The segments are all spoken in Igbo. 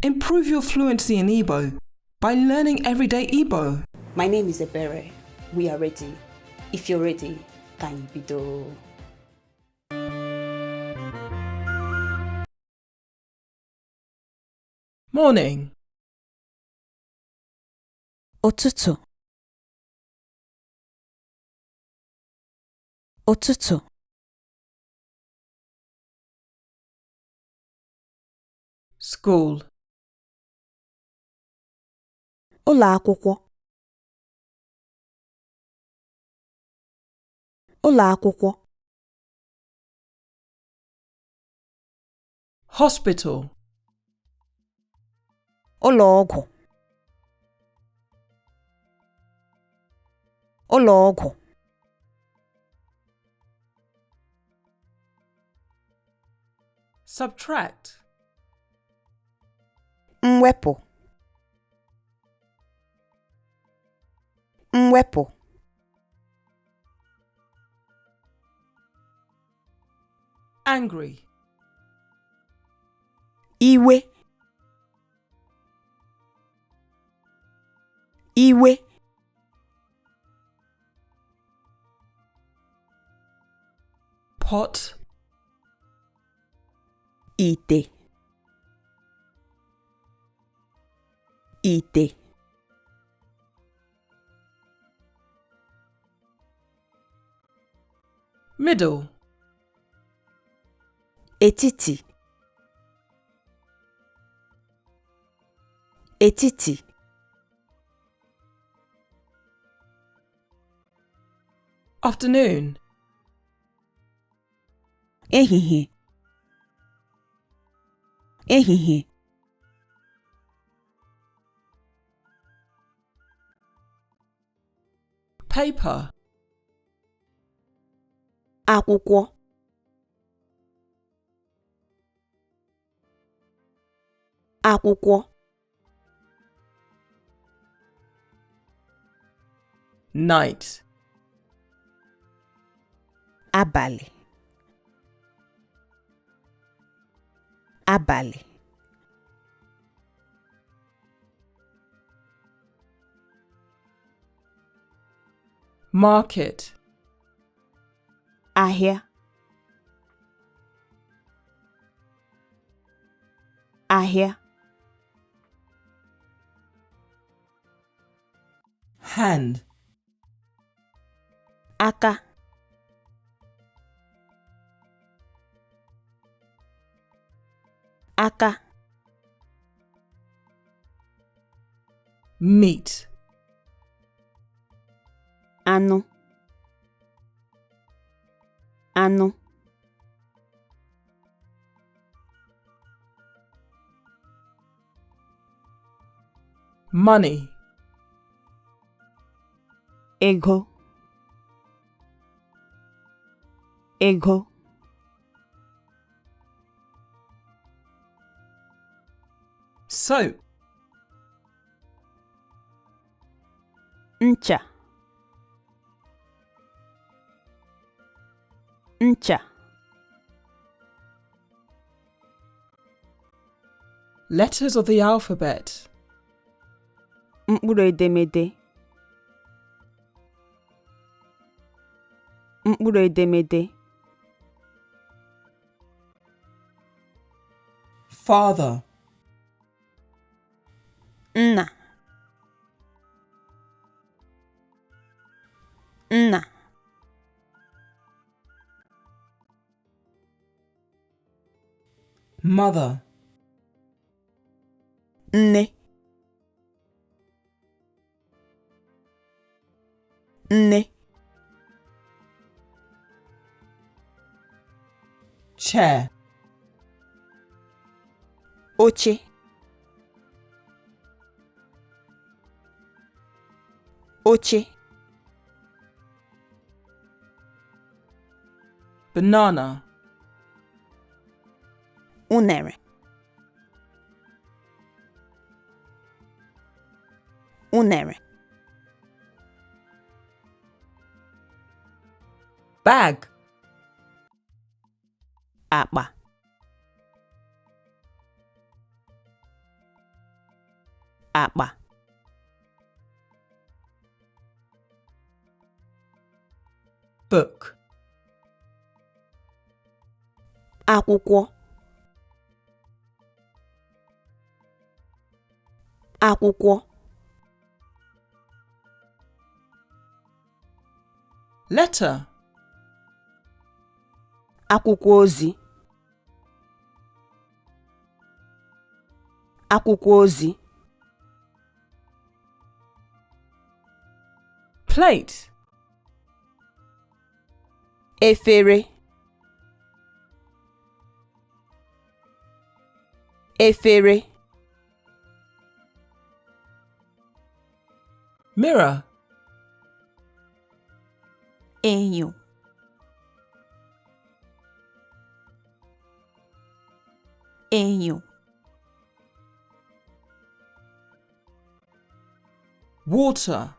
Improve your fluency in Igbo by learning everyday Igbo. My name is Ebere. We are ready. If you're ready, ka anyị bido. Morning. Ụtụtụ. Ụtụtụ. School. Ụlọ akwụkwọ. Ụlọ akwụkwọ. Hospital. Ụlọ ọgwụ. Ụlọ ọgwụ. Subtract. Mwepụ. Mwepụ. Angry. Iwe. Iwe. Pot. Ite. Ite. Middle. Etiti. Etiti. Afternoon. Ehihie. Ehihie. Paper. Akwụkwọ. Akwụkwọ. Night. Abalị. Abalị. Market. Ahịa. Ahịa. Hand. Aka. Aka. Meat. Anụ. Anụ. Money. Ego. Ego. Soap. Ncha. Ncha. Letters of the alphabet. Mkpụrụ edemede. Mkpụrụ edemede. Father. Nna. Nna. Mother. Nne. Nne. Chair. Oche. Oche. Banana. Unere. Unere. Bag. Akpa. Akpa. Book. Akwụkwọ. Akwụkwọ. Letter. Akwụkwọ ozi. Akwụkwọ ozi. Plate. Efere. Efere. Mirror. Enyo. Enyo. Water.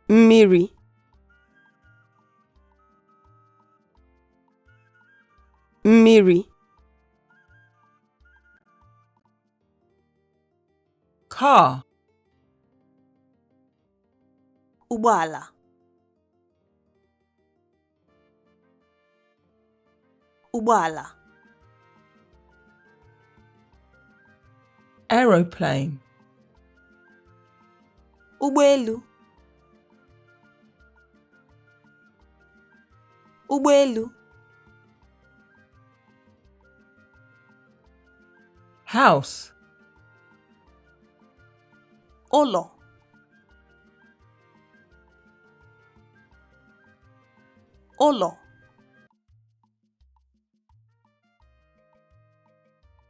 Mmiri. Mmiri. Car. Ụgbọala. Ụgbọala. Aeroplane. Ụgbọelu. Ụgbọelu. House. Ụlọ. Ụlọ.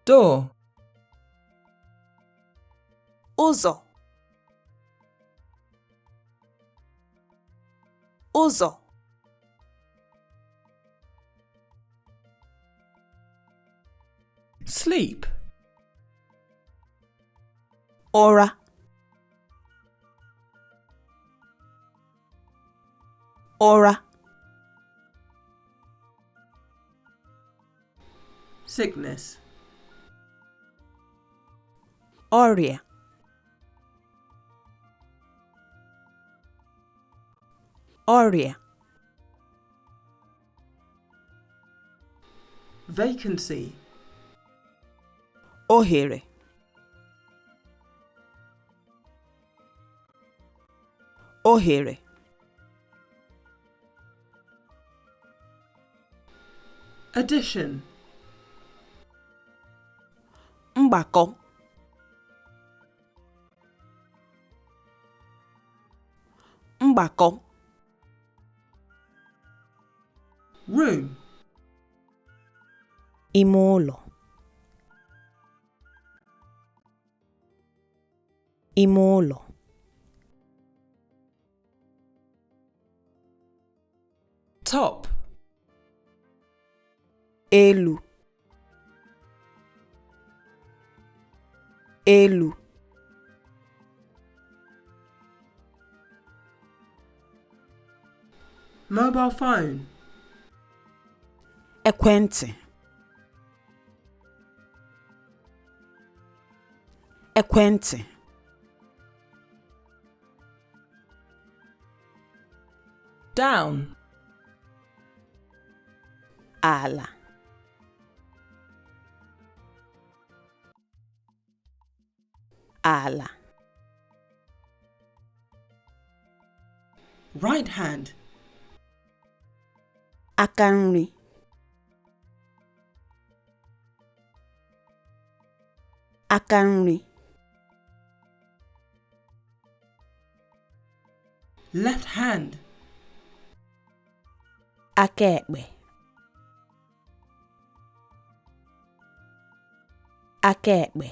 Door. Ụzọ. Ụzọ. Sleep. Ụra. Ụra. Sickness. Ọrịa. Ọrịa. Vacancy. Ohere. Ohere. Addition. Mgbakọ. Mgbakọ. Room. Ime ụlọ. Ime ụlọ. Top. Elu. Elu. Mobile phone. Ekwentị. Ekwentị. Down. Ala. Ala. Right hand. Aka nri. Aka nri. Left hand. Aka ekpe. Aka ekpe.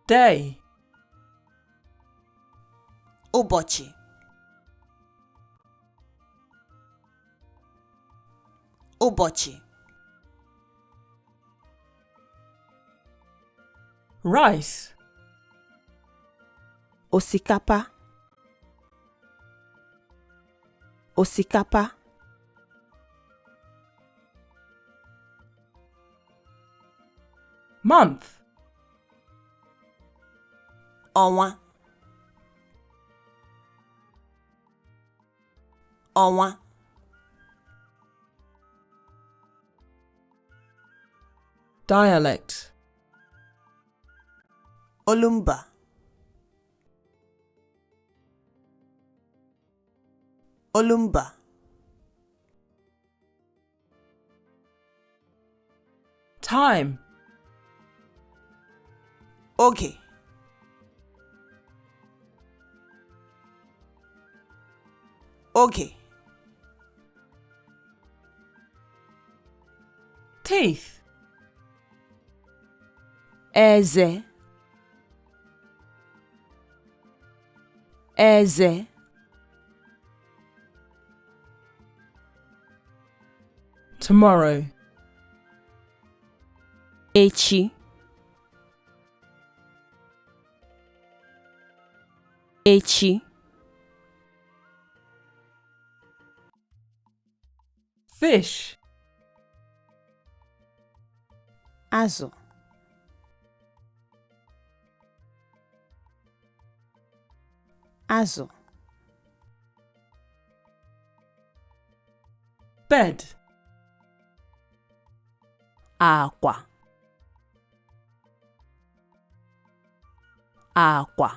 Day. Ụbọchị. Ụbọchị. Rice. Osikapa. Osikapa. Month. Ọnwa. Ọnwa. Dialect. Olumba. Olumba. Time. Oge. Oge. Teeth. Eze. Eze. Tomorrow. Echi. Echi. Fish. Azụ. Azụ. Bed. Akwa. Akwa.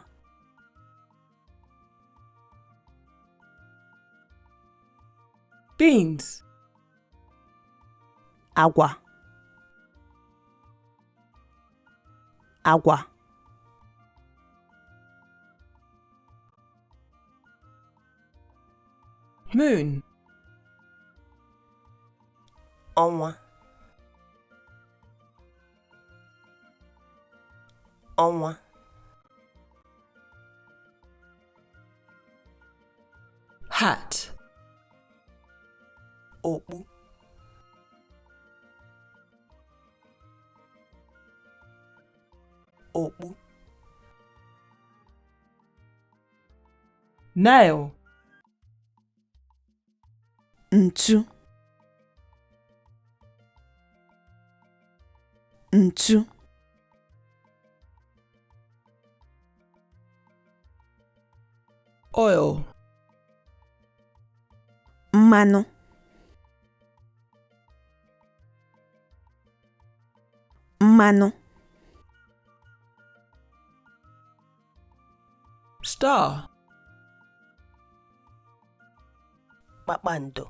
Beans. Agwa. Agwa. Moon. Ọnwa. Ọnwa. Hat. Okpu. Okpu. Nail. Ntu. Ntu. Oil. Mmanụ. Mmanụ. Star. Kpakpando.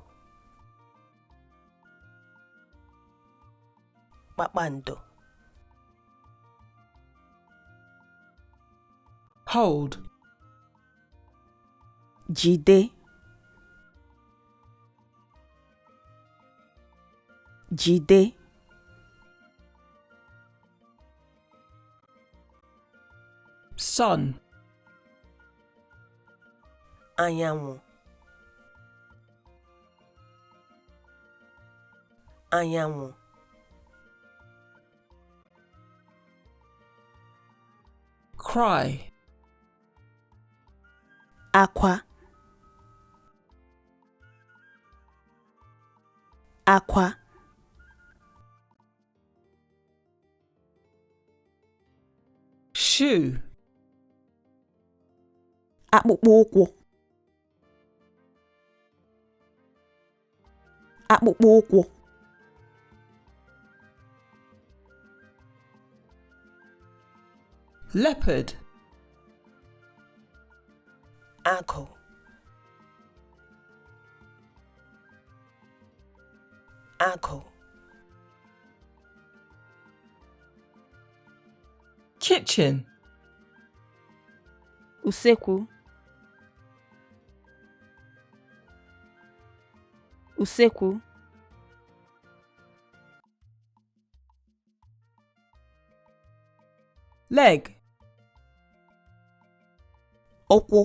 Kpakpando. Hold. Jide. Jide. Sun. Anyanwụ. Anyanwụ. Cry. Akwa. Akwa. Shoe. Akpụkpọ ụkwụ. Akpụkpọ ụkwụ. Leopard. Agụ. Agụ. Kitchen. Usekwu. Usekwu. Leg. Ụkwụ.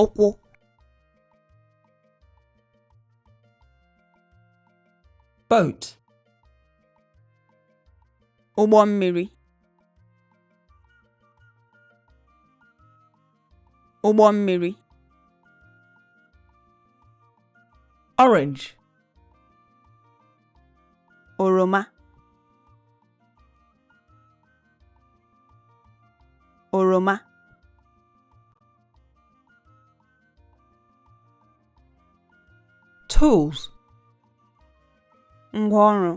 Ụkwụ. Boat. Ụgbọ mmiri. Ụgbọ mmiri. Orange. Oroma. Oroma. Tools. Ngwaọrụ.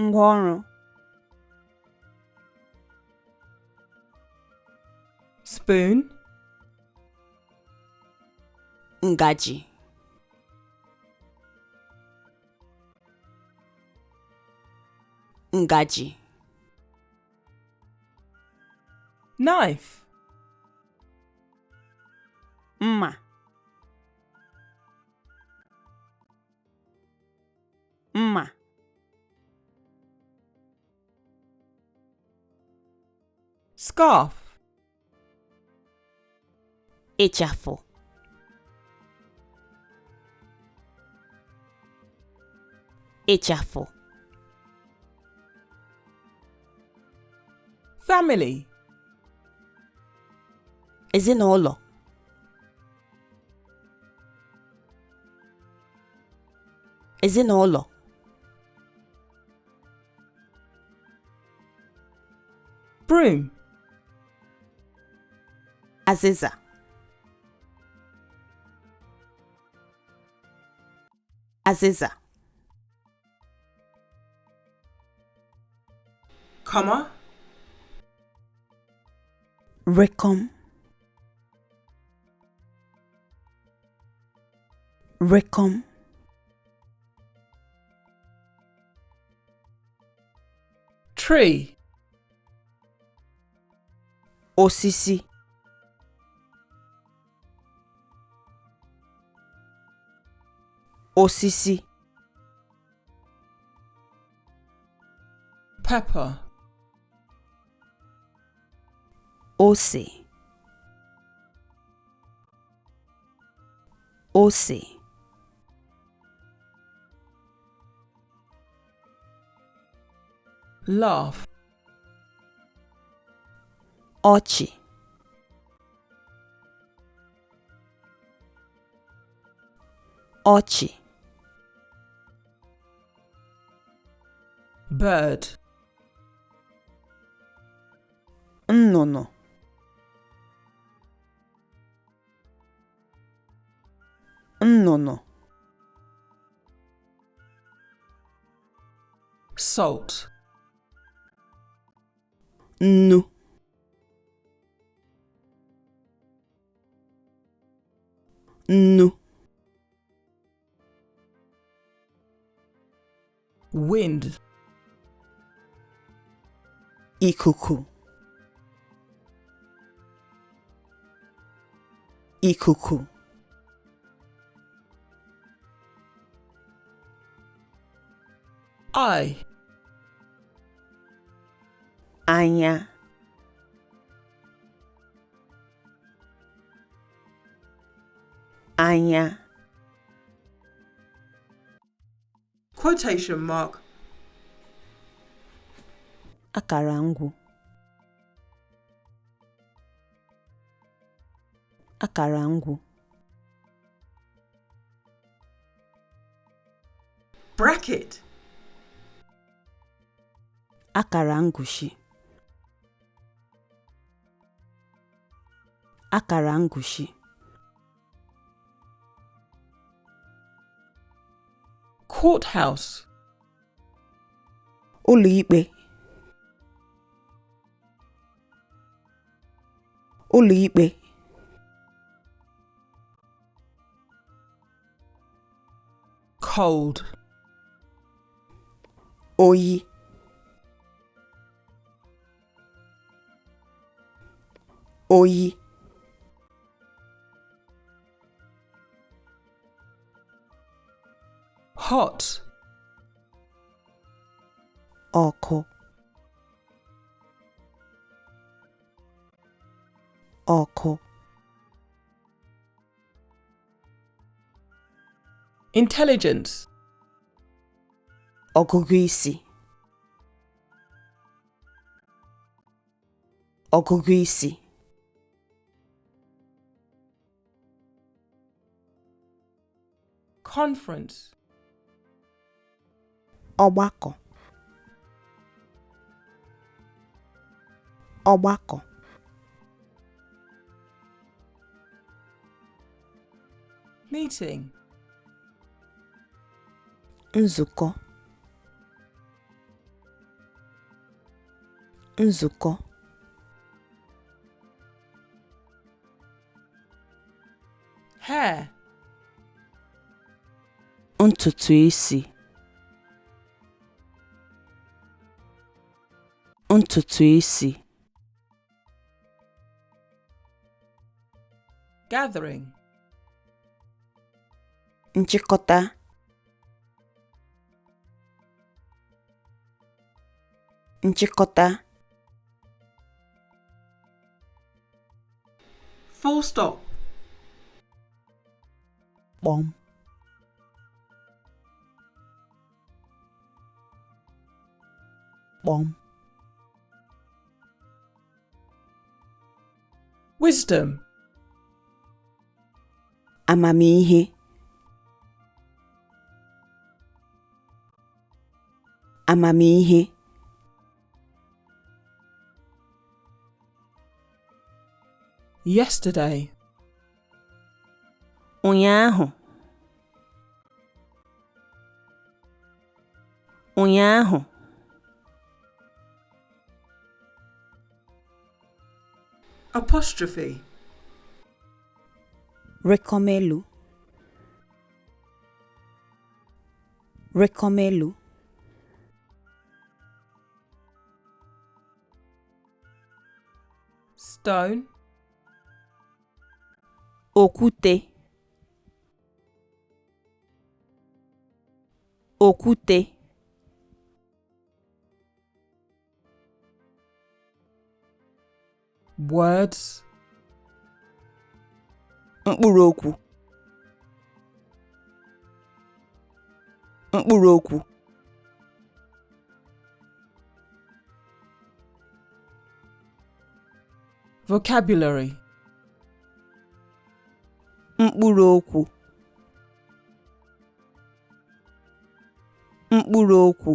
Ngwaọrụ. Spoon. Ngaji. Ngaji. Knife. Mma. Mma. Scarf. Ịchafụ. Ịchafụ. Family. Ezinụlọ. Ezinụlọ. Broom. Azịza. Azịza. Comma. Rịkọm. Rịkọm. Tree. Osisi. Osisi. Pepper. Ose. Ose. Laugh. Ọchị. Ọchị. Bird. Nnụnụ. Nnụnụ. Salt. Nnu. Nnu. Wind. Ikuku. Ikuku. Eye. Anya. Anya. Quotation mark. Akara ngwu. Akara ngwu. Bracket. Akara ngushi. Akara ngushi. Courthouse. Ụlọikpe. Ụlọikpe. Cold. Oyi. Oyi. Hot. Ọkụ. Ọkụ. Intelligence. Ọgụgụ isi. Ọgụgụ isi. Conference. Ọgbakọ. Ọgbakọ. Meeting. Nzukọ. Nzukọ. Hair. Ntutu isi. Ntutu isi. Gathering. Nchịkọta. Nchịkọta. Full stop. Kpọm. Kpọm. Wisdom. Amamihe. Amamihe. Yesterday. Ụnyaahụ. Ụnyaahụ. Apostrophe. Rịkọmelu. Rịkọmelu. Stone. Okwute. Okwute. Words. Mkpụrụ okwu. Mkpụrụ okwu. Vocabulary. Mkpụrụ okwu. Mkpụrụ okwu.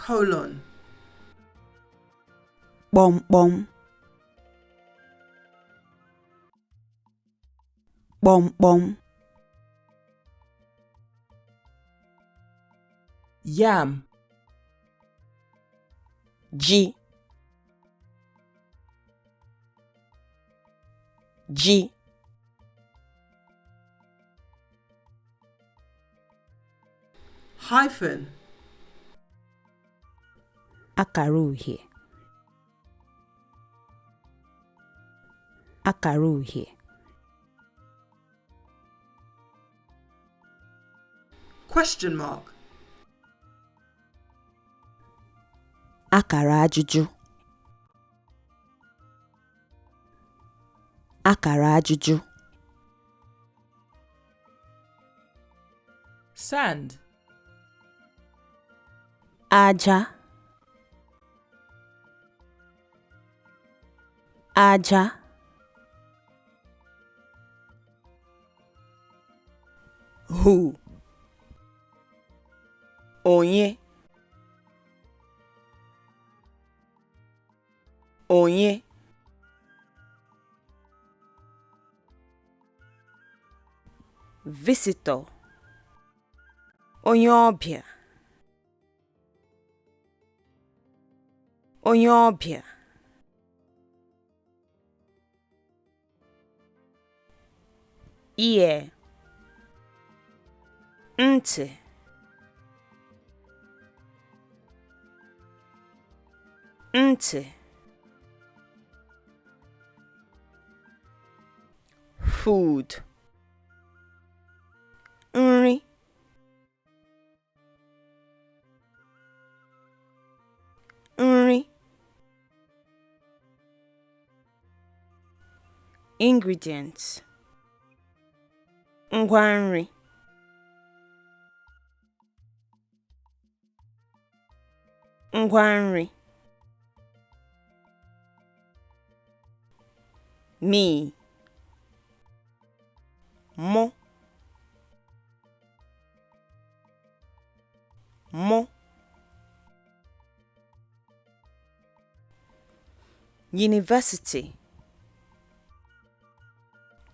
Colon. Kpọmkpọm. Kpọmkpọm. Yam. Ji. Ji. Hyphen. Akara uhie. Akara uhie. Question mark. Akara ajụjụ. Akara ajụjụ. Sand. Aja. Aja. Who? Onye. Onye. Visitor. Onye ọbịa. Onye ọbịa. Ear. Ntị. Ntị. Food. Nri. Nri. Ingredients. Ngwa nri. Ngwa nri. Me. Mụ. Mụ. University,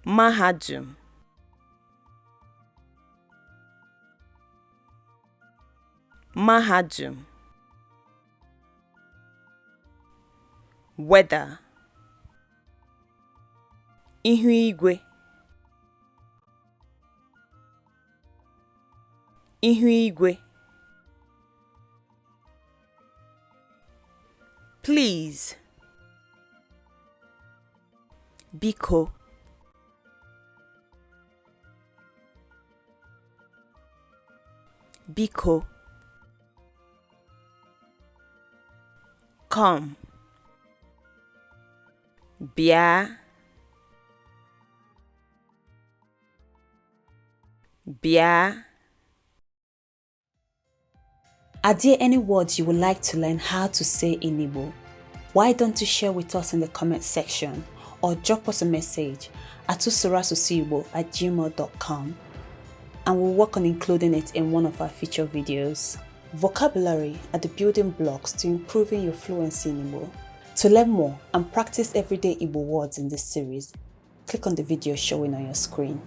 Mahadum. Mahadum. Weather, ihu igwe. Ihu igwe. Please, biko. Biko. Come, bịa. Bịa. Are there any words you would like to learn how to say in Igbo? Why don't you share with us in the comment section or drop us a message at usoroasusuigbo@gmail.com and we'll work on including it in one of our future videos. Vocabulary are the building blocks to improving your fluency in Igbo. To learn more and practice everyday Igbo words in this series, click on the video showing on your screen.